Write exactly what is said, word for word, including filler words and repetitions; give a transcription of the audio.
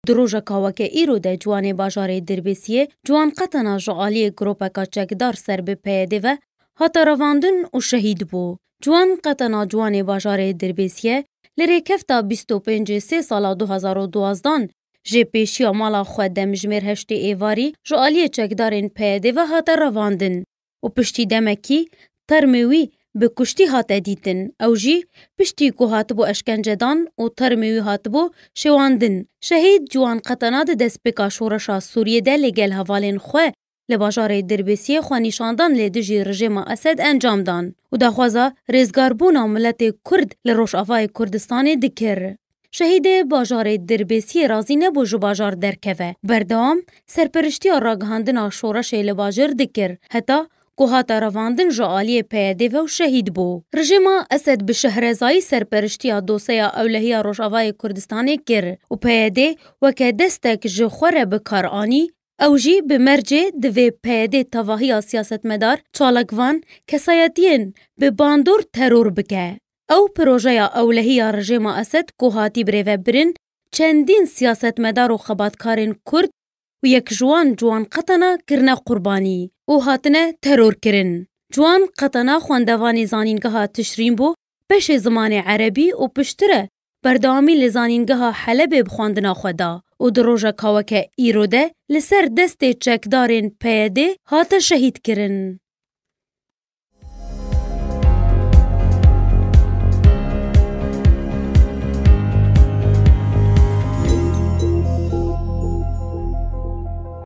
Di rojeka weke îro de ciwanê bajarê Dirbêsiyê Ciwan Qetena ji aliyê gropeka çekdar ser bi P Y D ve hate revandin û şehîd bû. Ciwan Qetena ciwanê bajarê Dirbêsiyê li rêkefta bîst û pêncê sê sala du hezar û duwazdan jê pêşiya mala xwe demjimêr heştê êvarî ji aliyê çekdarên P Y D ve hate revandin û piştî demekî termê wî bi kuştî hate dîtin. Ew jî piştî ku hatibû eşkencedan û termê wî hatibû şêwandin. Şehîd Ciwan Qetena di destpêka şoreşa Sûriyê de li gel hevalên xwe li bajarê Dirbêsiyê xwenîşandan li dijî rejêma Esed encam dan û daxwaza rêzgarbûna miletê Kurd li Rojavayê Kurdistanê dikir. Şehîdê bajarê Dirbêsiyê razî nebû ji bajar derkeve. Berdewam serperiştiya ragihandina şoreşê li bajêr dikir, heta ku hate revandin ji aliyê P Y D ve û şehîd bû. Rejêma Esed bi şehrezayî serperiştiya doseya ewlehiya Rojavayê Kurdistanê kir û P Y D weke destek ji xwe re bi kar anî, ew jî bi mercê divê P Y D tevahiya siyasetmedar, çalakvan, kesayetiyên bi bandor teror bike. Ew projeya ewlehiya rejêma Esed ku hatî birêvebirin, çendîn siyasetmedar û xebatkarên Kurd û yek ji wan Ciwan Qetena kirine qurbanî û hatine teror kirin. Ciwan Qetena xwendevanê zanîngeha Tişrîn bû, beşê zimanê erebî û piştre berdewamî li zanîngeha Helebê bi xwendina xwe da û di rojeka weke îro de li ser destê çekdarên P Y D hate şehîd kirin.